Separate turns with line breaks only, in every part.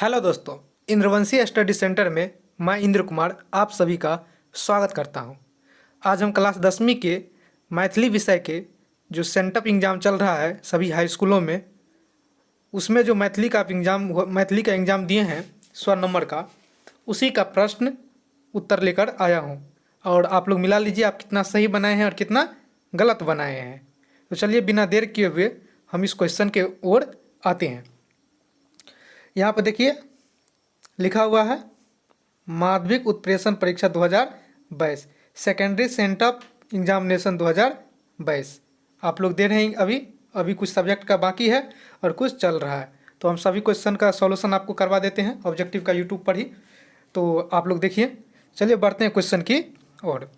Hello दोस्तों, इंद्रवंशी study centre में मैं इंद्र कुमार आप सभी का स्वागत करता हूं। आज हम क्लास 10वीं के मैथिली विषय के जो सेंटअप एग्जाम चल रहा है सभी हाई स्कूलों में, उसमें जो मैथिली का एग्जाम मैथिली का एग्जाम दिए हैं 100 नंबर का, उसी का प्रश्न उत्तर लेकर आया हूँ। और आप लोग मिला लीजिए आप कितना सही बनाए हैं और कितना गलत बनाए हैं। तो चलिए बिना देर किए हुए हम इस क्वेश्चन के ओर आते हैं। यहाँ पर देखिए लिखा हुआ है माध्यमिक उत्प्रेषण परीक्षा 2022, सेकेंडरी सेंटअप एग्जामिनेशन 2022। आप लोग दे रहे हैं, अभी अभी कुछ सब्जेक्ट का बाकी है और कुछ चल रहा है, तो हम सभी क्वेश्चन का सॉल्यूशन आपको करवा देते हैं ऑब्जेक्टिव का यूट्यूब पर ही, तो आप लोग देखिए। चलिए बढ़ते हैं क्वेश्चन की ओर।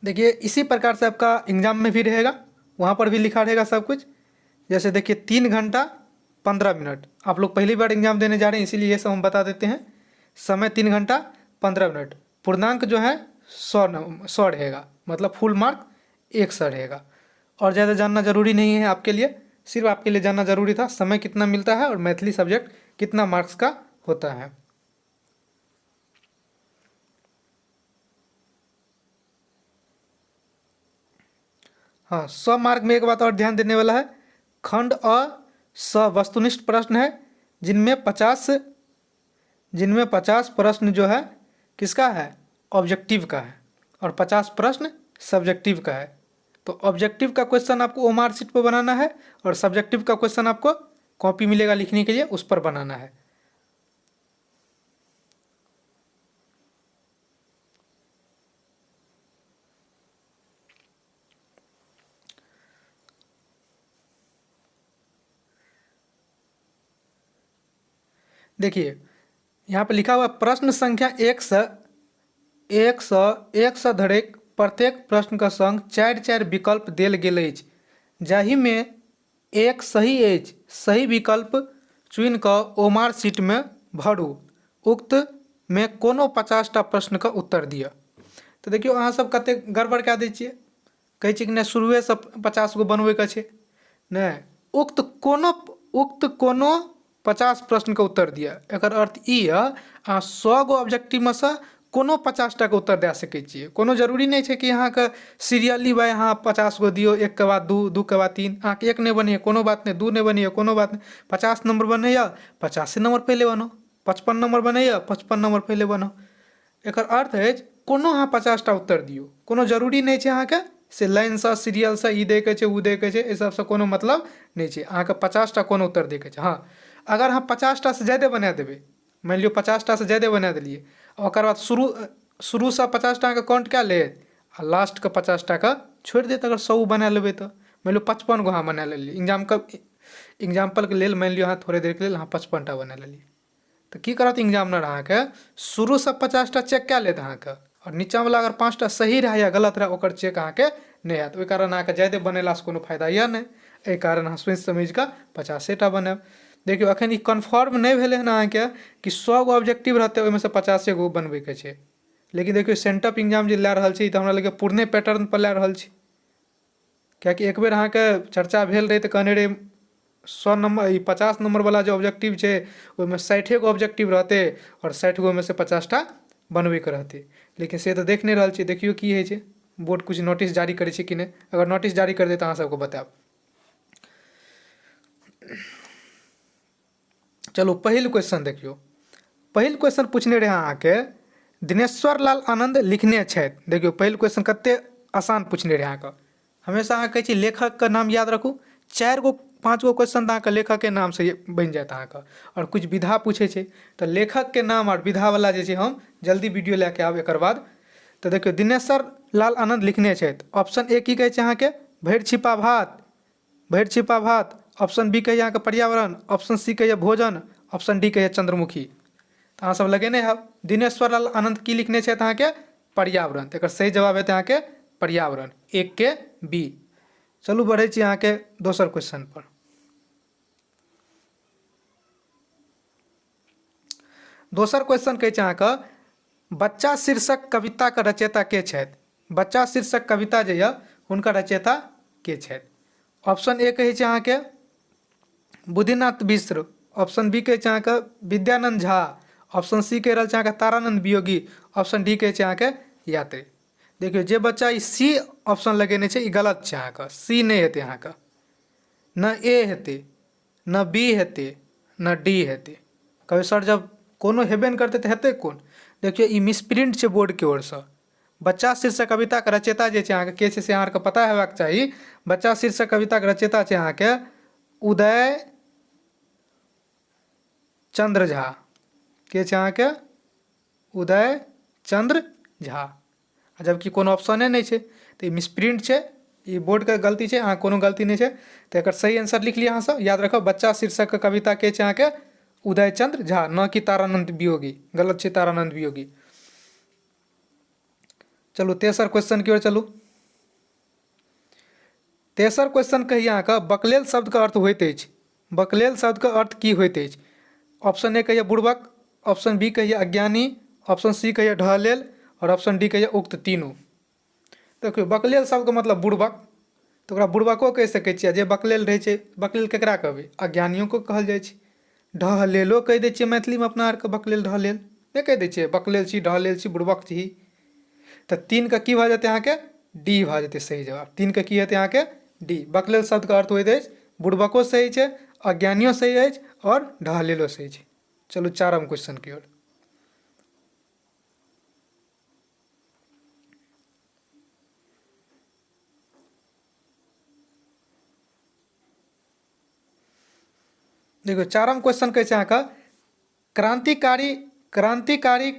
देखिए इसी प्रकार से आपका एग्जाम में भी रहेगा, वहाँ पर भी लिखा रहेगा सब कुछ। जैसे देखिए 3 घंटा 15 मिनट, आप लोग पहली बार एग्जाम देने जा रहे हैं इसीलिए ये सब हम बता देते हैं। समय 3 घंटा 15 मिनट, पूर्णांक जो है 100 रहेगा, मतलब फुल मार्क 100 रहेगा। और ज़्यादा जानना ज़रूरी नहीं है आपके लिए, सिर्फ आपके लिए जानना ज़रूरी था समय कितना मिलता है और मैथिली सब्जेक्ट कितना मार्क्स का होता है। हाँ, 100 मार्क में एक बात और ध्यान देने वाला है, खंड अ स वस्तुनिष्ठ प्रश्न है जिनमें 50 प्रश्न जो है किसका है, ऑब्जेक्टिव का है, और 50 प्रश्न सब्जेक्टिव का है। तो ऑब्जेक्टिव का क्वेश्चन आपको ओएमआर शीट पर बनाना है और सब्जेक्टिव का क्वेश्चन आपको कॉपी मिलेगा लिखने के लिए, उस पर बनाना है। देखिए यहाँ पे लिखा हुआ प्रश्न संख्या एक से धरिक प्रत्येक प्रश्न के संग 4-4 विकल्प देल गेल अछि, जाहिमे एक सही अछि। सही विकल्प चुनि कऽ ओएमआर शीट में भरू, उक्त में कोनो 50टा प्रश्न के उत्तर दिअ। तो देखियौ अहाँ सब कतेक गड़बड़ कए दै छियै, कहै छियै कि नहि शुरुएसँ 50 गो बनबैके छै, नहि, उक्त कोनो 50 प्रश्नके उत्तर दिअ। एकर अर्थ ई यऽ अहाँ 100 गो ऑब्जेक्टिवमे सँ कोनो 50 टाके उत्तर दए सकै छियै। कोनो जरूरी नहि छै कि अहाँके सीरियली बाय अहाँ 50 गो दियौ, 1 के बाद 2, 2 के बाद 3, अहाँके 1 नहि बनैए कोनो बात नहि, 2 नहि बनैए कोनो बात नहि, 50 नम्बर बनैए 50 नम्बर पहिले बनाउ, 55 नम्बर बनैए 55 नम्बर पहिले बनाउ। एकर अर्थ अछि कोनो अहाँ 50टा उत्तर दियौ, कोनो जरूरी नहि छै अहाँके से लाइनसँ सीरियलसँ ई दैके छै ओ दैके छै, एहि सबसँ कोनो मतलब नहि छै। अहाँके 50टा कोनो उत्तर दैके छै। हँ, अगर अहाँ 50टासँ जादे बना देबै, मानि लियौ 50टासँ जादे बना देलियै, ओकर बाद शुरूसँ 50टा अहाँके काउंट कए लेत आ लास्टके 50टाके छोड़ि देत। अगर 100 बना लेबै तऽ मानि लियौ 55 गो अहाँ बना लेलियै, एग्जाम्पलके लेल मानि लियौ अहाँ थोड़े देरके लेल अहाँ 55टा बना लेलियै, तऽ की करत एग्जामिनर अहाँके शुरूसँ 50टा चेक कए लेत अहाँके, आओर नीचाँवला अगर 5टा सही रहए या गलत रहए ओकर चेक अहाँके नहि हैत। ओहि कारण अहाँके जादे बनेलासँ कोनो फायदा यऽ नहि, एहि कारण अहाँ सोचि समझि कऽ 50टा बनायब। देखियौ एखन ई कन्फर्म नहि भेलै हन अहाँके कि 100 गो ऑब्जेक्टिव रहतै ओहिमे सँ 50 गो बनबैके छै, लेकिन देखियौ सेंटअप एग्जाम जे लए रहल छै ई तऽ हमरा लगैए पुरने पैटर्न पर लए रहल छै, किएकि एक बेर अहाँके चर्चा भेल रहै तऽ कहने रहै 100 नम्बर ई 50 नम्बरवला जे ऑब्जेक्टिव छै ओहिमे 60 गो ऑब्जेक्टिव रहतै आओर 60 गोमे सँ 50टा बनबैके रहतै, लेकिन से तऽ देख नहि रहल छियै। देखियौ की होइ छै, बोर्ड किछु नोटिस जारी करै छै कि नहि, अगर नोटिस जारी करतै तऽ अहाँ सबके बतायब। चलू पहिल क्वेश्चन देखियौ। पहिल क्वेश्चन पूछने रहै अहाँके दिनेश्वर लाल आनंद लिखने छथि। देखियौ पहिल क्वेश्चन कते आसान पूछने रहै अहाँके। हमेशा अहाँ कहै छी लेखकके नाम याद रखू, 4 गो 5 गो क्वेश्चन तऽ अहाँके लेखकके नामसँ बनि जायत अहाँके। आओर किछु विधा पूछै छै तऽ लेखकके नाम आओर विधावला जे छै हम जल्दी वीडियो लए कऽ आयब एकर बाद। तऽ देखियौ दिनेश्वर लाल आनंद लिखने छथि। ऑप्शन ए की कहै छै अहाँके भरि छिपा भात, भरि छिपा भात। ऑप्शन बी कहैए अहाँके पर्यावरण, ऑप्शन सी कहैए भोजन, ऑप्शन डी कहैए चंद्रमुखी। तऽ अहाँ सब लगेने हैब दिनेश्वर लाल आनंद की लिखने छथि अहाँके पर्यावरण। तऽ एकर सही जवाब हेतै अहाँके पर्यावरण, 1 के बी। चलू बढ़ै छी अहाँके दोसर क्वेश्चन पर। दोसर क्वेश्चन कहै छै अहाँके बच्चा शीर्षक कविताके रचयिता के छथि। बच्चा शीर्षक कविता जे यऽ हुनकर रचयिता के छथि? ऑप्शन ए कहै छै अहाँके बुद्धिनाथ मिश्र, ऑप्शन बी कहै छै अहाँके विद्यानंद झा, ऑप्शन सी कहि रहल छै अहाँके तारानंद वियोगी, ऑप्शन डी कहै छै अहाँके यात्री। देखियौ जे बच्चा ई सी ऑप्शन लगेने छै ई गलत छै अहाँके, सी नहि हेतै अहाँके, न ए हेतै, न बी हेतै, न डी हेतै। कहबै सर जब कोनो हेबे नहि करतै तऽ हेतै कोन? देखियौ ई मिसप्रिंट छै बोर्डके ओरसँ। बच्चा शीर्षक कविताके रचयिता जे छै अहाँके के छै से अहाँ आरके पता हेबाक चाही। बच्चा शीर्षक कविताके रचयिता छै अहाँके उदय चंद्र झा। के छै अहाँके? उदय चंद्र झा। आ जबकि कोनो ऑप्शने नहि छै तऽ ई मिसप्रिंट छै, ई बोर्डके गलती छै, अहाँ कोनो गलती नहि छै। तऽ एकर सही आंसर लिख लिअ अहाँसभ, याद रखब बच्चा शीर्षकके कविता के छै अहाँके उदय चंद्र झा, न कि तारानंद वियोगी। गलत छै तारानंद वियोगी। चलू तेसर क्वेश्चन की ओर चलू। तेसर क्वेश्चन कहिए अहाँके बकलेल शब्दके अर्थ होइत अछि। बकलेल शब्दके अर्थ की होइत अछि? ऑप्शन ए कहिए बुड़बक, ऑप्शन बी कहिए अज्ञानी, ऑप्शन सी कहिए ढहलेल और ऑप्शन डी कहिए उक्त तीनू। देखियौ बकलेल शब्दके मतलब बुड़बक, तऽ ओकरा बुड़बको कहि सकै छियै। जे बकलेल रहै छै, बकलेल केकरा कहबै? अज्ञानियोके कहल जाइ छै। ढहलेलो कहि दै छियै मैथिलीमे अपना आरके, बकलेल ढहलेल नहि कहि दै छियै? बकलेल छी, ढहलेल छी, बुड़बक छी। तऽ तीनके की भऽ जेतै अहाँके? डी भऽ जेतै सही जवाब। तीनके की हेतै अहाँके? डी। बकलेल शब्दके अर्थ होइत अछि बुड़बको सही छै, अज्ञानियो सही अछि आओर ढहलेलो सही छै। चलू चारम क्वेश्चन की ओर। देखियौ चारम क्वेश्चन कहै छै अहाँके क्रांतिकारी क्रांतिकारी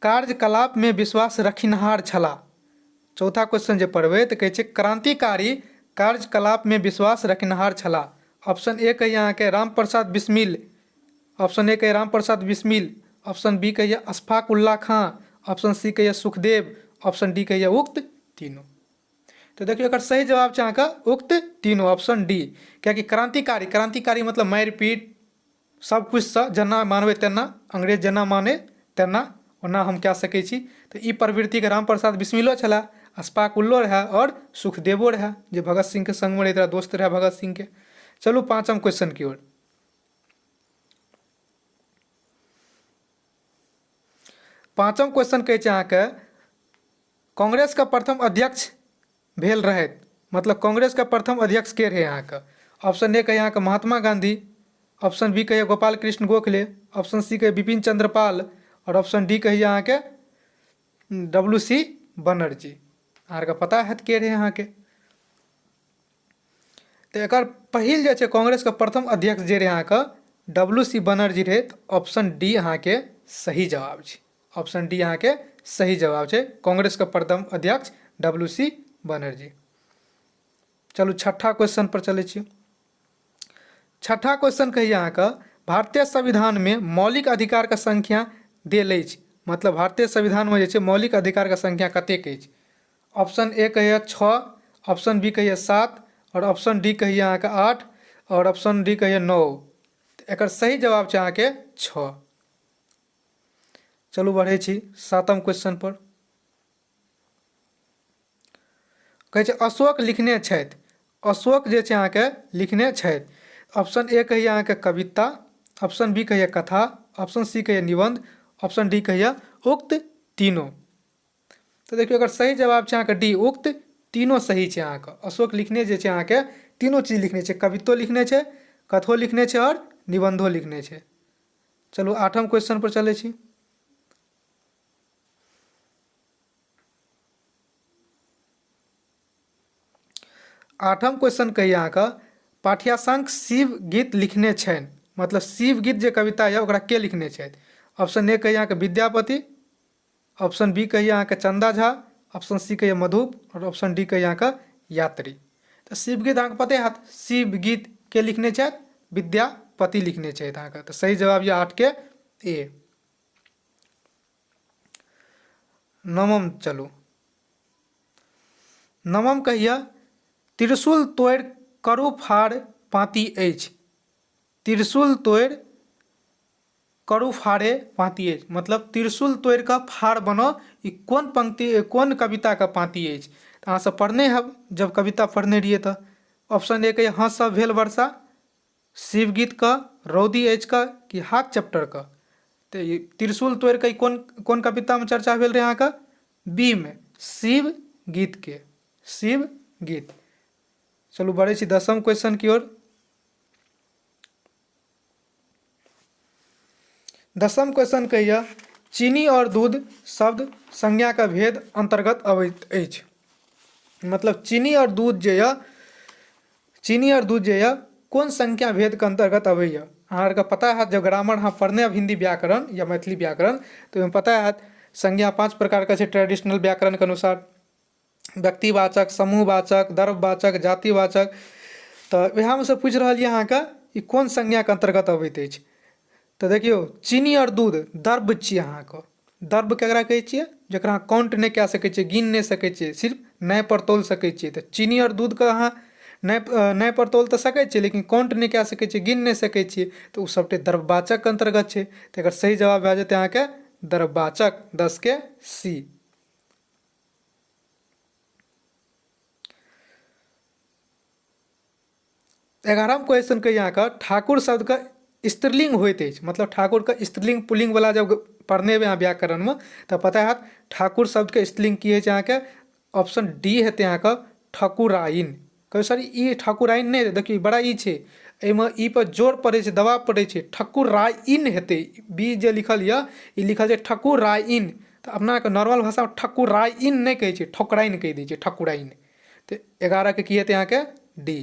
कार्यकलापमे विश्वास रखनिहार छलाह। चौथा क्वेश्चन जे पढ़बै तऽ कहै छै क्रांतिकारी कार्यकलापमे विश्वास रखनिहार छलाह। ऑप्शन ए कहिए अहाँके राम प्रसाद बिस्मिल, ऑप्शन ए कहिए राम प्रसाद बिस्मिल, ऑप्शन बी कहिए अशफाक उल्ला खां, ऑप्शन सी कहिए सुखदेव, ऑप्शन डी कहिए उक्त तीनों। तऽ देखियौ एकर सही जवाब छै अहाँके उक्त तीनों, ऑप्शन डी। कियाकि क्रांतिकारी, क्रांतिकारी मतलब मारि पीट सब किछुसँ जेना मानबै तेना, अंग्रेज जेना मानै तेना ओना हम कए सकै छी। तऽ ई प्रवृत्तिके राम प्रसाद बिस्मिलो छलाह, अशफाक उल्लो रहए आओर सुखदेवो रहए, जे भगत सिंहके सङ्गमे रहैत रहए, दोस्त रहए भगत सिंहके। चलू पाँचम क्वेश्चन की ओर। पाँचम क्वेश्चन कहै छै अहाँके कांग्रेसके प्रथम अध्यक्ष भेल रहथि, मतलब कांग्रेसके प्रथम अध्यक्ष के रहै अहाँके? ऑप्शन ए कहिए अहाँके महात्मा गांधी, ऑप्शन बी कहिए गोपाल कृष्ण गोखले, ऑप्शन सी कहिए विपिन चंद्र पाल और ऑप्शन डी कहिए अहाँके डब्ल्यू सी बनर्जी। अहाँके पता हैत के रहै अहाँके। तऽ एकर पहिल जे छै कांग्रेसके प्रथम अध्यक्ष जे रहै अहाँके डब्ल्यू सी बनर्जी रहै। ऑप्शन डी अहाँके सही जवाब छै। ऑप्शन डी अहाँके सही जवाब छै, कांग्रेसके प्रथम अध्यक्ष डब्ल्यू सी बनर्जी। चलू छठा क्वेश्चन पर चलै छी। छठा क्वेश्चन कहिए अहाँके भारतीय संविधानमे मौलिक अधिकारके संख्या देल अछि, मतलब भारतीय संविधानमे जे छै मौलिक अधिकारके संख्या कतेक अछि? ऑप्शन ए कहिए 6, ऑप्शन बी कहिए 7 और ऑप्शन डी कहिए अहाँके 8 और ऑप्शन डी कहिए 9। एकर सही जवाब छै अहाँके 6। चलू बढ़ै छी सातम क्वेश्चन पर। कहै छै अशोक लिखने छथि, अशोक जे छै अहाँके लिखने छथि। ऑप्शन ए कहिए अहाँके कविता, ऑप्शन बी कहिए कथा, ऑप्शन सी कहिए निबंध, ऑप्शन डी कहिए उक्त तीनों। तऽ देखियौ एकर सही जवाब छै अहाँके डी, उक्त तीनों सही छै अहाँके। अशोक लिखने जे छै अहाँके तीनों चीज लिखने छै, कवितो लिखने छै, कथो लिखने छै आओर निबंधो लिखने छै। चलू आठम क्वेश्चन पर चलै छी। आठम क्वेश्चन कहिए अहाँके पाठ्याशंक शिव गीत लिखने छनि, मतलब शिव गीत जे कविता यऽ ओकरा के लिखने छथि? ऑप्शन ए कहिए अहाँके विद्यापति, ऑप्शन बी कहिए अहाँके चंदा झा, ऑप्शन सी कहिए मधुप और ऑप्शन डी कहिए अहाँके यात्री। तऽ शिवगीत अहाँके पते हैत, शिवगीत के लिखने छथि? विद्यापति लिखने छथि अहाँके। तऽ सही जवाब यऽ 8 के ए। नवम चलू, नवम कहिए त्रिशूल तोड़ि करू फाड़ पाँति अछि, त्रिशूल तोड़ि करू फाड़े पाँति अछि, मतलब त्रिशूल तोड़ि कऽ फाड़ बनाउ, ई कोन पंक्ति कोन कविताके पाँति अछि? तऽ अहाँसभ पढ़ने हैब जब कविता पढ़ने रहियै तऽ। ऑप्शन ए के हँसब भेल वर्षा, शिवगीतके, रौदी अछिके कि हाथ चैप्टरके? तऽ ई त्रिशूल तोड़िकऽ ई कोन कोन कवितामे चर्चा भेल रहै अहाँके? बी मे, शिव गीतके, शिव गीत। चलू बढ़ै छी दसम क्वेश्चन की ओर। दसम क्वेश्चन कहैए चीनी आओर दूध शब्द संज्ञाके भेद अन्तर्गत अबैत अछि। मतलब चीनी आओर दूध जे यऽ, चीनी आओर दूध जे यऽ कोन संख्या भेदके अन्तर्गत अबैए? अहाँ आरके पता हैत जब ग्रामर अहाँ पढ़ने हैब हिन्दी व्याकरण या मैथिली व्याकरण तऽ ओहिमे पता हैत संज्ञा 5 प्रकारके छै ट्रेडिशनल व्याकरणके अनुसार, व्यक्तिवाचक, समूहवाचक, द्रव्यवाचक, जातिवाचक। तऽ वएहमे सँ पूछि रहल यऽ अहाँके ई कोन संज्ञाके अन्तर्गत अबैत अछि। तऽ देखियौ चीनी आओर दूध द्रव्य छी अहाँके। द्रव्य केकरा कहै छियै? जकरा अहाँ काउंट नहि कए सकै छियै, गिन नहि सकै छियै, सिर्फ नापि पर तौल सकै छियै। तऽ चीनी आओर दूधके अहाँ नापि पर तौल तऽ सकै छियै लेकिन काउंट नहि कए सकै छियै, गिन नहि सकै छियै, तऽ ओ सबटे द्रव्यवाचकके अन्तर्गत छै। तऽ एकर सही जवाब भए जेतै अहाँके द्रव्यवाचक, 10 के सी। 11 क्वेश्चन के अहाँके ठाकुर शब्दके स्त्रीलिंग होइत अछि। मतलब ठाकुरके स्त्रीलिंग पुल्लिंग वाला जब पढ़ने हेबै अहाँ व्याकरणमे तऽ पता हैत ठाकुर शब्दके स्त्रीलिंग की होइ छै अहाँके? ऑप्शन डी हेतै अहाँके ठकुराइन। कहबै सर ई ठकुराइन नहि, देखियौ बड़ा ई छै, एहिमे ई पर जोर पड़ै छै, दबाव पड़ै छै, ठकुराइन हेतै। बी जे लिखल यऽ ई लिखल छै ठकुराइन, तऽ अपनाके नॉर्मल भाषामे ठकुराइन नहि कहै छै, ठकुराइन कहि दै छै, ठकुराइन। तऽ 11 के की हेतै अहाँके? डी।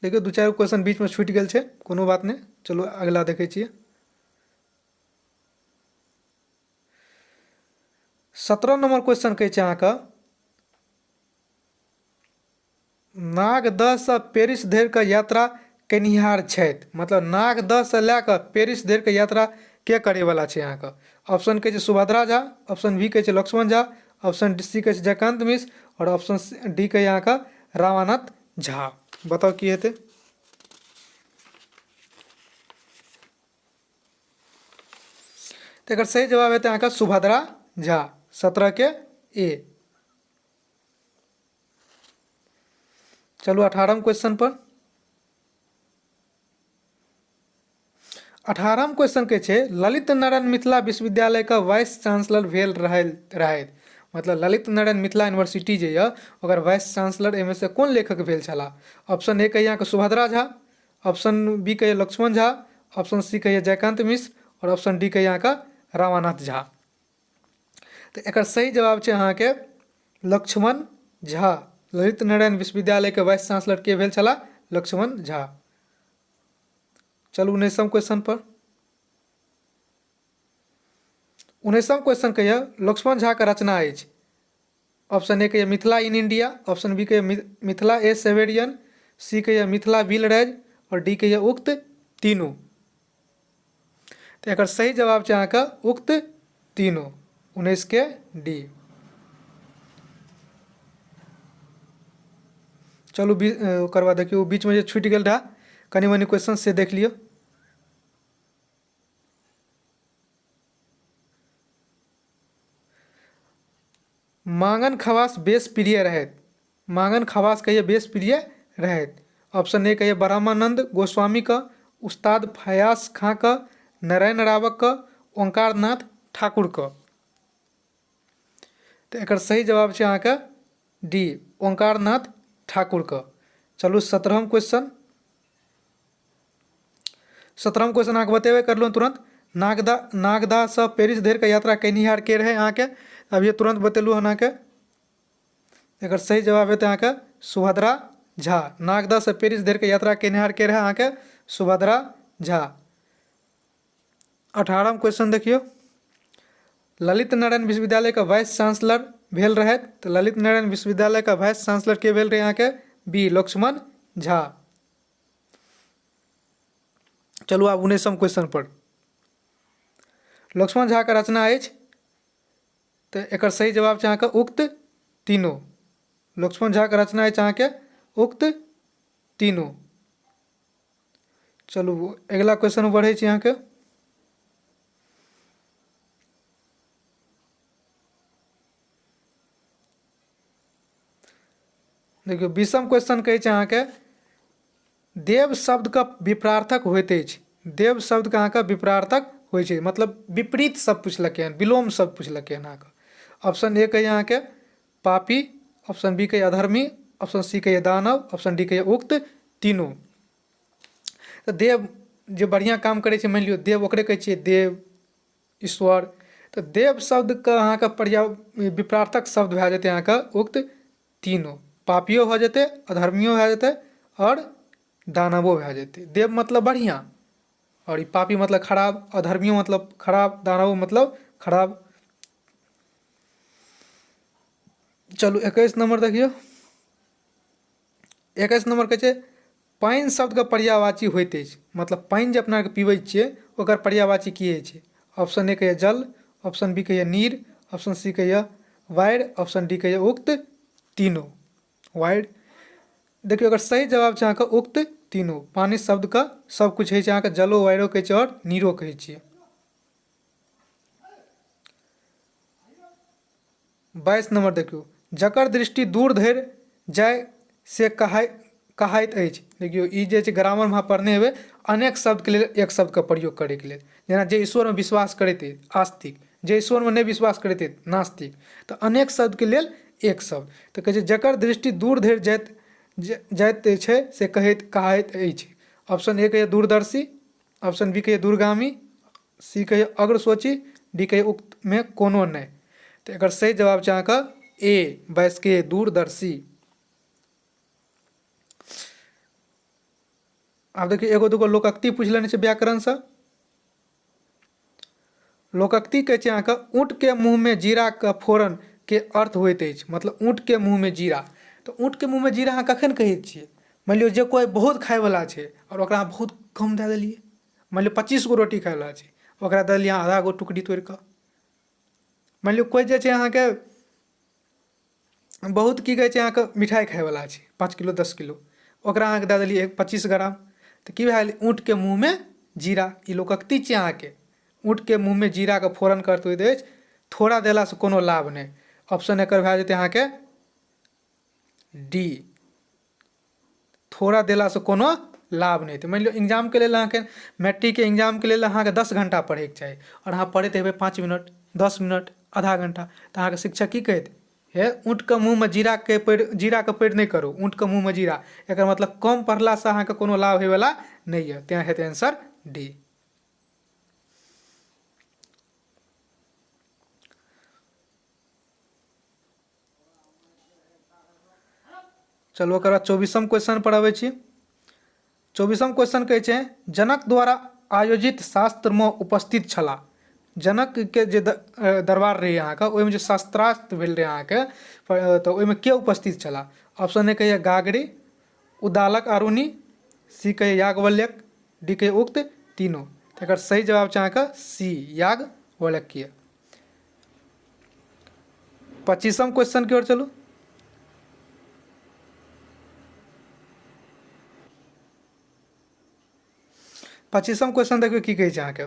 देखियौ 2-4 क्वेश्चन बीचमे छूटि गेल छै, कोनो बात नहि, चलू अगिला देखै छियै। 17 नंबर क्वेश्चन कहै छै अहाँके नागदहसँ पेरिस धरिके यात्रा केनिहार छथि। मतलब नागदहसँ लए कऽ पेरिस धरिके यात्रा के करैवला छै अहाँके? ऑप्शन कहै छै सुभद्रा झा, ऑप्शन बी कहै छै लक्ष्मण झा, ऑप्शन सी कहै छै जयकान्त मिश्र आओर ऑप्शन डी कहै अहाँके रामानाथ झा। बताउ की हेतै? तऽ एकर सही जवाब हेतै अहाँके सुभद्रा झा, 17 के ए। चलू 18 क्वेश्चन पर। 18 क्वेश्चन के छै ललित नारायण मिथिला विश्वविद्यालय के वाइस चांसलर भेल रहथि। मतलब ललित नारायण मिथिला यूनिवर्सिटी जे यऽ ओकर वाइस चांसलर एहिमे से कोन लेखक भेल छलाह? ऑप्शन ए कहिए अहाँके सुभद्रा झा, ऑप्शन बी कहिए लक्ष्मण झा, ऑप्शन सी कहिए जयकांत मिश्र आओर ऑप्शन डी कहिए अहाँके रमानाथ झा। तऽ एकर सही जवाब छै अहाँके लक्ष्मण झा। ललित नारायण विश्वविद्यालय के वाइस चांसलर के भेल छलाह? लक्ष्मण झा। चलू 19 क्वेश्चन पर। 19 क्वेश्चन कहिए लक्ष्मण झा के रचना अछि। ऑप्शन ए कहिए Mithila in India, option B कहिए मिथिला ए सेवेरियन, सी कहिए मिथिला will राज और डी कहिए उक्त तीनू। तऽ एकर सही जवाब छै अहाँके उक्त तीनू, 19 के डी। चलू ओकर बाद देखियौ बीचमे जे छूटि गेल रहए कनि मनि क्वेश्चन से देख लियौ। मांगन खवास बेस प्रिय रहथि। मांगन खवास कहिए बेस प्रिय रहथि। ऑप्शन ए कहिए ब्रह्मानंद गोस्वामी का, उस्ताद फयाज खां का, नारायण रावक का, ओंकारनाथ ठाकुर का। तऽ एकर सही जवाब छै अहाँके डी, ओंकारनाथ ठाकुर का। चलू 17 क्वेश्चन। 17 क्वेश्चन अहाँके बतेबे करलहुँ तुरंत। नागदासँ पेरिस धरिके यात्रा केनिहार के रहै अहाँके? अभिये तुरंत बतेलहुँ हन अहाँके। एकर सही जवाब हेतै अहाँके सुभद्रा झा। नागदहसँ पेरिस धरिके यात्रा केनिहार के रहै अहाँके? सुभद्रा झा। 18 क्वेश्चन देखियौ, ललित नारायण विश्वविद्यालय के वाइस चांसलर भेल रहथि। तऽ ललित नारायण विश्वविद्यालय के वाइस चांसलर के भेल रहै अहाँके? बी, लक्ष्मण झा। चलू आब 19 क्वेश्चन पर। लक्ष्मण झा के रचना अछि, तऽ एकर सही जवाब छै अहाँके उक्त तीनू। लक्ष्मण झा के रचना अछि अहाँके उक्त तीनू। चलू अगिला क्वेश्चन बढ़ै छी अहाँके। देखियौ 20म क्वेश्चन कहै छै अहाँके देव शब्दके विपरार्थक होइत अछि। देव शब्दके अहाँके विपरार्थक होइ छै, मतलब विपरीत शब्द पुछलकै हन, विलोम शब्द पुछलकै हन अहाँके। ऑप्शन ए कहैए अहाँके पापी, ऑप्शन बी कहैए अधर्मी, ऑप्शन सी कहैए दानव, ऑप्शन डी कहैए उक्त तीनू। तऽ देव जे बढ़िआँ काम करै छै, मानि लियौ देव ओकरे कहै छियै, देव ईश्वर। तऽ देव शब्दके अहाँके पर्या विपरार्थक शब्द भए जेतै अहाँके उक्त तीनू। पापियो भऽ जेतै, अधर्मियो भए जेतै आओर दानवो भए जेतै। देव मतलब बढ़िआँ, आओर ई पापी मतलब खराब, अधर्मियो मतलब खराब, दानवो मतलब खराब। चलू 21 नंबर देखियौ। 21 नंबर कहै छै पानि शब्दके पर्यायवाची होइत अछि। मतलब पानि जे अपना आरके पीबै छियै ओकर पर्यायवाची की होइ छै? ऑप्शन ए कहैए जल, ऑप्शन बी कहैए नीर, ऑप्शन सी कहैए वारि, ऑप्शन डी कहैए उक्त तीनू। वारि। देखियौ एकर सही जवाब छै अहाँके उक्त तीनू। पानि शब्दके सब किछु होइ छै अहाँके, जलो वायरो कहै छै आओर नीरो कहै छियै। 22 नंबर देखियौ, जकर दृष्टि दूर धरि जाय से कहाइत अछि। देखियौ ई जे छै ग्रामरमे अहाँ पढ़ने हेबै, अनेक शब्दके लेल एक शब्दके प्रयोग करैके लेल। जेना जे ईश्वरमे विश्वास करैत अछि आस्तिक, जे ईश्वरमे नहि विश्वास करैत अछि नास्तिक। तऽ अनेक शब्दके लेल एक शब्द। तऽ कहै छै जकर दृष्टि दूर धरि जाइत छै से कहाइत अछि। ऑप्शन ए कहैए दूरदर्शी, ऑप्शन बी कहैए दूरगामी, सी कहैए अग्रसोची, डी कहैए उक्तमे कोनो नहि। तऽ एकर सही जवाब छै अहाँके ए 22 के दूरदर्शी। आब देखियौ एगो दूगो लोकोक्ति पूछि लेने छै व्याकरणसँ। लोकोक्ति कहै छै अहाँके ऊँटके मुँहमे जीराके फोरन के अर्थ होइत अछि। मतलब ऊँटके मुँहमे जीरा, तऽ ऊँटके मुँहमे जीरा अहाँ कखन कहै छियै? मानि लियौ जे कोइ बहुत खायवला छै आओर ओकरा अहाँ बहुत कम दए देलियै, मानि लियौ 25 गो रोटी खायवला छै, ओकरा दए देलियै अहाँ आधा गो टुकड़ी तोड़ि कऽ। मानि लियौ कोइ जे छै अहाँके बहुत की कहै छै अहाँके मिठाइ खायवला छै 5 किलो 10 किलो, ओकरा अहाँके दए देलियै 25 ग्राम, तऽ की भए गेलै? ऊँटके मुँहमे जीरा। ई लोकोक्ति छियै अहाँके। ऊँटके मुँहमे जीराके फोरन करैत होइत अछि, थोड़ा देलासँ कोनो लाभ नहि। ऑप्शन एकर भए जेतै अहाँके डी, थोड़ा देलासँ कोनो लाभ नहि। तऽ मानि लियौ एग्जामके लेल अहाँके मैट्रिकके एग्जामके लेल अहाँके 10 घण्टा पढ़ैके चाही आओर अहाँ पढ़ैत हेबै 5 मिनट 10 मिनट आधा घण्टा, तऽ अहाँके शिक्षक की कहैत? हे ऊँटके मुँहमे जीराके पड़ि जीराके पड़ि नहि करू, ऊँटके मुँहमे जीरा। एकर मतलब कम पढ़लासँ अहाँके कोनो लाभ होइवला नहि यऽ, तेँ हेतै आंसर डी। चलू ओकर बाद 24म क्वेश्चन पर अबै छी। 24म क्वेश्चन कहै छै जनक द्वारा आयोजित शास्त्रमे उपस्थित छलाह। जनकके जे दरबार रहै अहाँके, ओहिमे जे शास्त्रार्थ भेल रहै अहाँके, तऽ ओहिमे के उपस्थित छलाह? ऑप्शन ए कहैए गागरी, उदालक आरुणि, सी कहैए याज्ञवल्क्य, डी कहैए उक्त तीनू। तऽ एकर सही जवाब छै अहाँके सी, याज्ञवल्क्य। 25म क्वेश्चन की ओर चलू। 25म क्वेश्चन देखियौ की कहै छै अहाँके।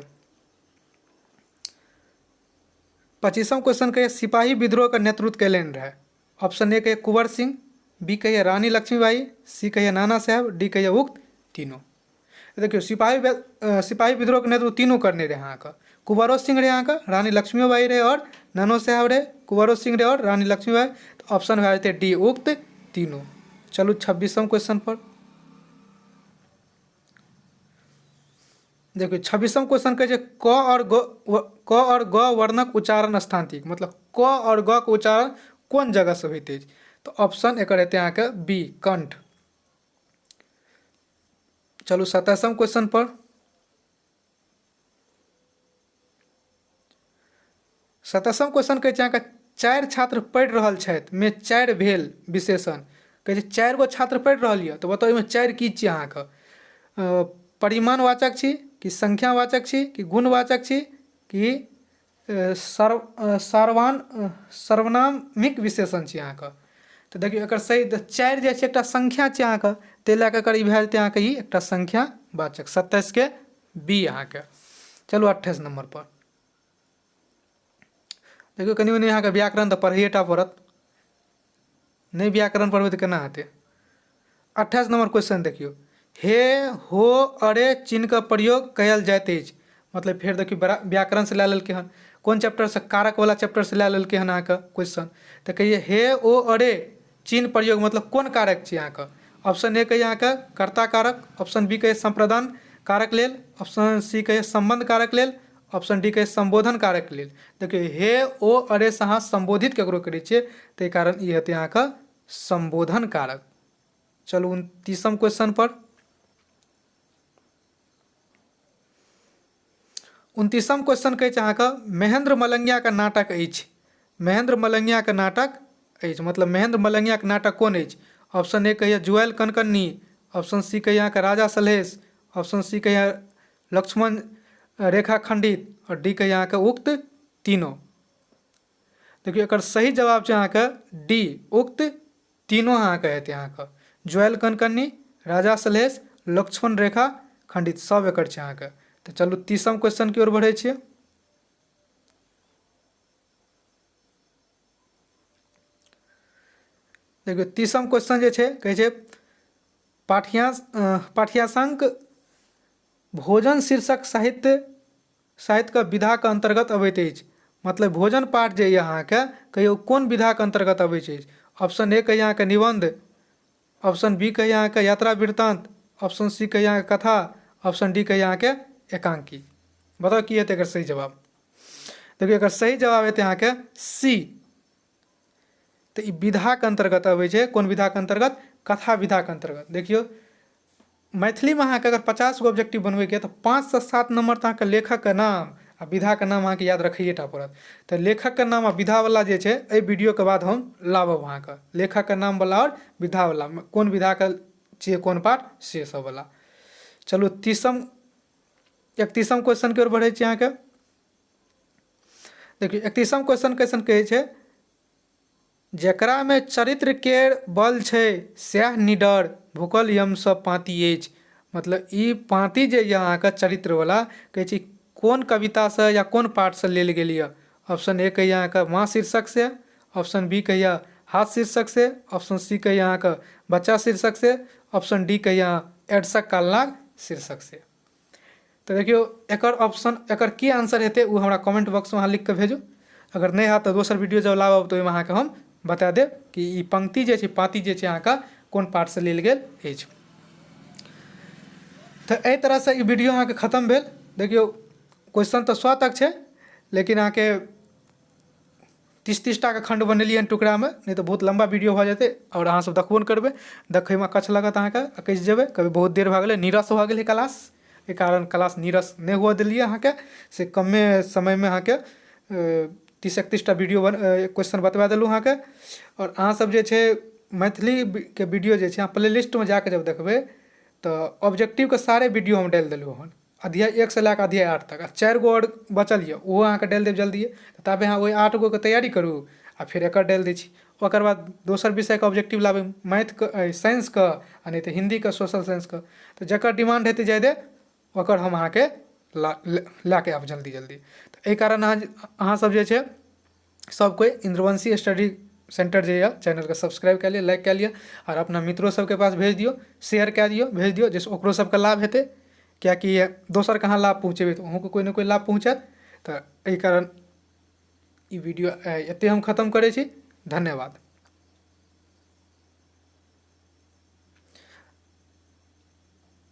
25म क्वेश्चन कहैए सिपाही विद्रोहके नेतृत्व कयलनि रहै। ऑप्शन ए कहैए कुंवर सिंह, बी कहैए रानी लक्ष्मीबाई, सी कहैए नाना साहेब, डी कहैए उक्त तीनू। देखियौ सिपाही विद्रोहके नेतृत्व तीनू करने रहै अहाँके। कुंवरो सिंह रहै अहाँके, रानी लक्ष्मीबाई रहै आओर नानो साहेब रहै। कुंवरो सिंह रहै आओर रानी लक्ष्मीबाई, तऽ ऑप्शन भए जेतै डी उक्त तीनू। चलू 26म क्वेश्चन पर। देखियौ 26म क्वेश्चन कहै छै क आओर ग, क आओर ग वर्णक उच्चारण स्थान थिक। मतलब क आओर ग के उच्चारण कोन जगहसँ होइत अछि? तऽ ऑप्शन एकर हेतै अहाँके बी कंठ। चलू 27म क्वेश्चन पर। 27म क्वेश्चन कहै छै अहाँके 4 छात्र पढ़ि रहल छथि मे 4 भेल विशेषण। कहै छै 4 गो छात्र पढ़ि रहल यऽ, तऽ बताउ एहिमे 4 की छियै अहाँके? परिमाणवाचक छी कि संख्यावाचक छी कि गुणवाचक छी कि सर्वनामिक विशेषण छी अहाँके? तऽ देखियौ एकर सही 4 जे छै एकटा संख्या छै अहाँके, ताहि लए कऽ एकर ई भए जेतै अहाँके ई एकटा संख्या वाचक, 27 के बी अहाँके। चलू 28 नंबर पर देखियौ, कनि मनि अहाँके व्याकरण तऽ पढ़ैए टा पड़त, नहि व्याकरण पढ़बै तऽ केना हेतै। 28 नंबर क्वेश्चन देखियौ, हे हो अरे चिन्हके प्रयोग कयल जाइत अछि। मतलब फेर देखियौ व्याकरणसँ लए लेलकै हन, कोन चैप्टरसँ, कारकवला चैप्टरसँ लए लेलकै हन अहाँके क्वेश्चन। तऽ कहियै हे ओ अरे चिन्ह प्रयोग मतलब कोन कारक छी अहाँके। ऑप्शन ए कहियै अहाँके कर्ता कारक, ऑप्शन बी कहियै सम्प्रदान कारक लेल, ऑप्शन सी कहियै सम्बन्ध कारक लेल, ऑप्शन डी कहियै सम्बोधन कारक लेल। देखियौ हे ओ अरे से अहाँ सम्बोधित ककरो करै छियै, ताहि कारण ई हेतै अहाँके सम्बोधन कारक। चलू 29 क्वेश्चन पर। 29 क्वेश्चन कहै छै अहाँके महेंद्र मलंगियाके नाटक अछि। महेंद्र मलंगियाके नाटक अछि, मतलब महेंद्र मलंगियाके नाटक कोन अछि। ऑप्शन ए कहैए जुआयल कनकन्नी, ऑप्शन सी कहैए अहाँके राजा सलहेश, ऑप्शन सी कहैए लक्ष्मण रेखा खंडित, आओर डी कहैए अहाँके उक्त तीनों। देखियौ एकर सही जवाब छै अहाँके डी, उक्त तीनों अहाँके हेतै अहाँके जुआयल कनकन्नी, राजा सलहेश, लक्ष्मण रेखा खंडित, सब एकर छै अहाँके। तऽ चलू 30 क्वेश्चन की ओर बढ़ै छियै। देखियौ 30 क्वेश्चन जे छै कहै छै पाठ्यांशक भोजन शीर्षक साहित्यके विधाके अन्तर्गत अबैत अछि। मतलब भोजन पाठ जे यऽ अहाँके कहियौ कोन विधाके अन्तर्गत अबैत अछि। ऑप्शन ए कहियै अहाँके निबन्ध, ऑप्शन बी कहियै अहाँके यात्रा वृत्तान्त, ऑप्शन सी कहियै अहाँके कथा, ऑप्शन डी कहियै अहाँके एकांकी। बताउ की हेतै एकर सही जवाब। देखियौ एकर सही जवाब हेतै अहाँके सी। तऽ ई विधाके अन्तर्गत अबै छै, कोन विधाके अन्तर्गत, कथा विधाके अन्तर्गत। देखियौ मैथिलीमे अहाँके अगर 50 गो ऑब्जेक्टिव बनबैके तऽ 5 से 7 नंबर तऽ अहाँके लेखकके नाम आ विधाके नाम अहाँके याद रखैए टा पड़त। तऽ लेखकके नाम आ विधावला जे छै एहि वीडियोके बाद हम लाबब अहाँके लेखकके नामवला आओर विधावला, कोन विधाके छियै कोन पाठ से सबवला। चलू 31 क्वेश्चनके ओर बढ़ै छी अहाँके। देखियौ 31 क्वेश्चन कैसन कहै छै, जकरामे चरित्र केर बल छै सएह निडर भूखल यमसँ पाँति अछि। मतलब ई पाँति जे यऽ अहाँके चरित्रवला कहै छै कोन कवितासँ या कोन पाठसँ लेल गेल यऽ। ऑप्शन ए कहैए अहाँके माँ शीर्षकसँ, ऑप्शन बी कहैए हाथ शीर्षकसँ, ऑप्शन सी कहैए अहाँके बच्चा शीर्षकसँ, ऑप्शन डी कहैए एड्सक कालनाग शीर्षकसँ। तऽ देखियौ एकर ऑप्शन एकर की आंसर हेतै ओ हमरा कमेंट बॉक्समे अहाँ लिखिकऽ भेजू। अगर नहि हैत तऽ दोसर वीडियो जब लाबब तऽ ओहिमे अहाँके हम बता देब कि ई पंक्ति जे छै पाँति जे छै अहाँके कोन पाठसँ लेल गेल अछि। तऽ एहि तरहसँ ई वीडियो अहाँके खतम भेल। देखियौ क्वेश्चन तऽ 100 तक छै, लेकिन अहाँके 30-30 टाके खण्ड बनेलियै हन टुकड़ामे, नहि तऽ बहुत लम्बा वीडियो भऽ जेतै आओर अहाँ सब देखबो नहि करबै, देखैमे अकच्छ लागत अहाँके, अकछि जेबै, कहबै बहुत देर भऽ गेलै, नीरस भऽ गेलै क्लास। एहि कारण क्लास नीरस नहि हुअ देलियै अहाँके, से कमे समयमे अहाँके 30-31 टा वीडियो क्वेश्चन बतबा देलहुँ अहाँके। आओर अहाँ सब जे छै मैथिलीके वीडियो जे छै अहाँ प्ले लिस्टमे जाकऽ जब देखबै तऽ ऑब्जेक्टिवके सारे वीडियो हम डालि देलहुँ हन, अध्याय 1 से लए कऽ अध्याय 8 तक, आ 4 गो आओर बचल यऽ ओहो अहाँके डालि देब जल्दिए। ताबे अहाँ ओहि 8 गोके तैयारी करू आ फेर एकर डालि दै छी। ओकर बाद दोसर विषयके ऑब्जेक्टिव लाबै, मैथके, साइंसके, आ नहि तऽ हिन्दीके, सोशल साइंसके। तऽ जकर डिमांड हेतै जादे ओकर हम अहाँके लए कऽ आयब जल्दी जल्दी। तऽ एहि कारण अहाँ सब जे छै सब कोइ इन्द्रवंशी स्टडी सेंटर जे यऽ चैनलके सब्सक्राइब कए लिअ, लाइक कए लिअ आओर अपना मित्रो सबके पास भेज दियौ, शेयर कए दियौ, भेज दियौ, जाहिसँ ओकरो सबके लाभ हेतै। किएकि दोसरके अहाँ लाभ पहुँचेबै तऽ अहूँके कोइ ने कोइ लाभ पहुँचत। तऽ एहि कारण ई वीडियो एतहि हम खतम करै छी। धन्यवाद।